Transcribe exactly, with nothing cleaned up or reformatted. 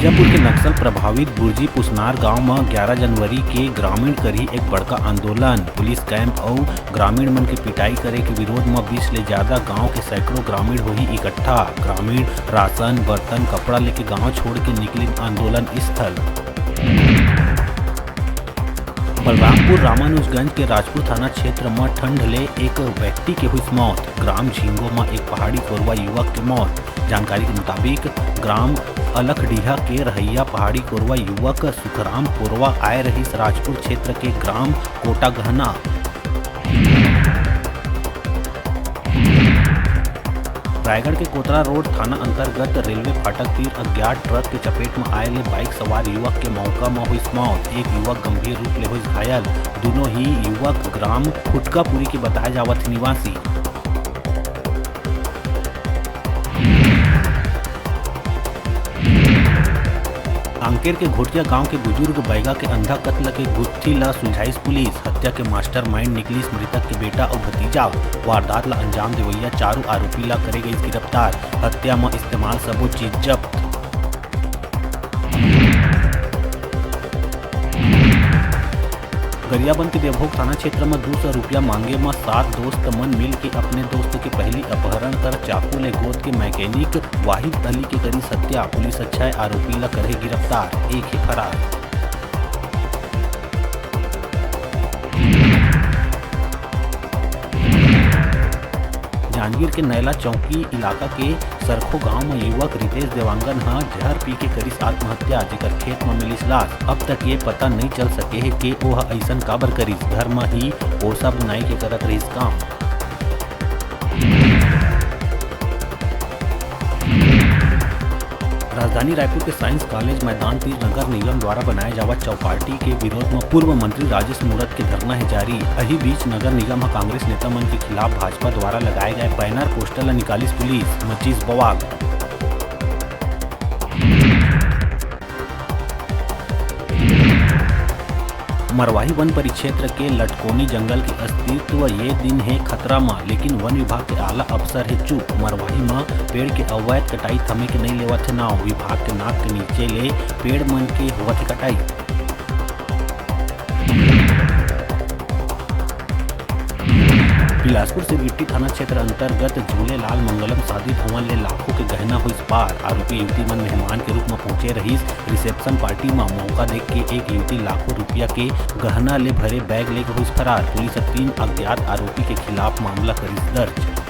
बीजापुर के नक्सल प्रभावित बुर्जी पुसनार गांव म ग्यारह जनवरी के ग्रामीण करही एक बड़का आंदोलन। पुलिस कैंप अउ ग्रामीण मन के पिटाई करे के विरोध म बीस ले ज्यादा गांव के सैकड़ों ग्रामीण होही इकट्ठा। ग्रामीण राशन, बर्तन, कपड़ा लेके गांव छोड़ के निकलिन आंदोलन स्थल। बलरामपुर रामानुजगंज के राजपुर थाना क्षेत्र म ठंड ले एक व्यक्ति के हुई मौत। ग्राम झिंगो म एक पहाड़ी कोरवा युवक के मौत। जानकारी के मुताबिक, ग्राम अलखडीहा के रहइया पहाड़ी कोरवा युवक सुखराम कोरवा आए रहिस राजपुर क्षेत्र के ग्राम कोटागहना। रायगढ़ के कोतरा रोड थाना अंतर्गत रेलवे फाटक तीर अज्ञात ट्रक के चपेट म आए ले बाइक सवार युवक के मौका म होइस मौत। एक युवक गंभीर रूप ले होइस घायल। दोनों ही युवक ग्राम फुटकापुरी के बताए जावत हे निवासी। कांकेर के घोटिया गांव के बुजुर्ग बैगा के अंधा कत्ल के गुत्थी ला सुलझाइस पुलिस। हत्या के मास्टरमाइंड निकलिस मृतक के बेटा अउ भतीजा। वारदात ला अंजाम देवइया चारों आरोपी ला करे गइस गिरफ्तार। हत्या म इस्तेमाल सबो चीज जब्त। गरियाबंद के देवभोग थाना क्षेत्र म दू सौ रुपया मांगे म सात दोस्त मन मिल के अपने दोस्त के पहली अपहरण कर चाकू ले गोद के मैकेनिक वाहिद अली के करिस हत्या। पुलिस ह छह आरोपी ला करे गिरफ्तार, एक हे फरार। जांजगीर के नैला चौकी इलाका के सरखो गांव म युवक रितेश देवांगन ह जहर पी के करिस आत्महत्या, जेकर खेत म मिलिस लाश। अब तक ये पता नइ चल सके हे के ओह अइसन काबर करिस। घर म ही पोसा बुनाई के करत रहिस काम। राजधानी रायपुर के साइंस कॉलेज मैदान तीर नगर निगम द्वारा बनाए जावत चौपाटी के विरोध म पूर्व मंत्री राजेश मूणत के धरना हे जारी। अही बीच नगर निगम ह कांग्रेस नेता मन के खिलाफ भाजपा द्वारा लगाए गए बैनर पोस्टर ल निकालिस पुलिस, मचिस बवाल। मरवाही वन परिक्षेत्र के लटकोनी जंगल के अस्तित्व ये दिन हे खतरा म, लेकिन वन विभाग के आला अफसर हे चुप। मरवाही म पेड़ के अवैध कटाई थमे के नइ लेवत हे नाव। विभाग के नाक के नीचे ले पेड़ मन के होवत हे कटाई। बिलासपुर से गिट्टी थाना क्षेत्र अंतर्गत झूलेलाल मंगलम शादी भवन ले लाखों के गहना होइस पार। आरोपी युवती मन मेहमान के रूप म पहुंचे रहिस रिसेप्शन पार्टी म। मौका देख के एक युवती लाखों रुपया के गहना ले भरे बैग लेके होइस फरार। पुलिस ह तीन अज्ञात आरोपी के खिलाफ मामला करिस दर्ज।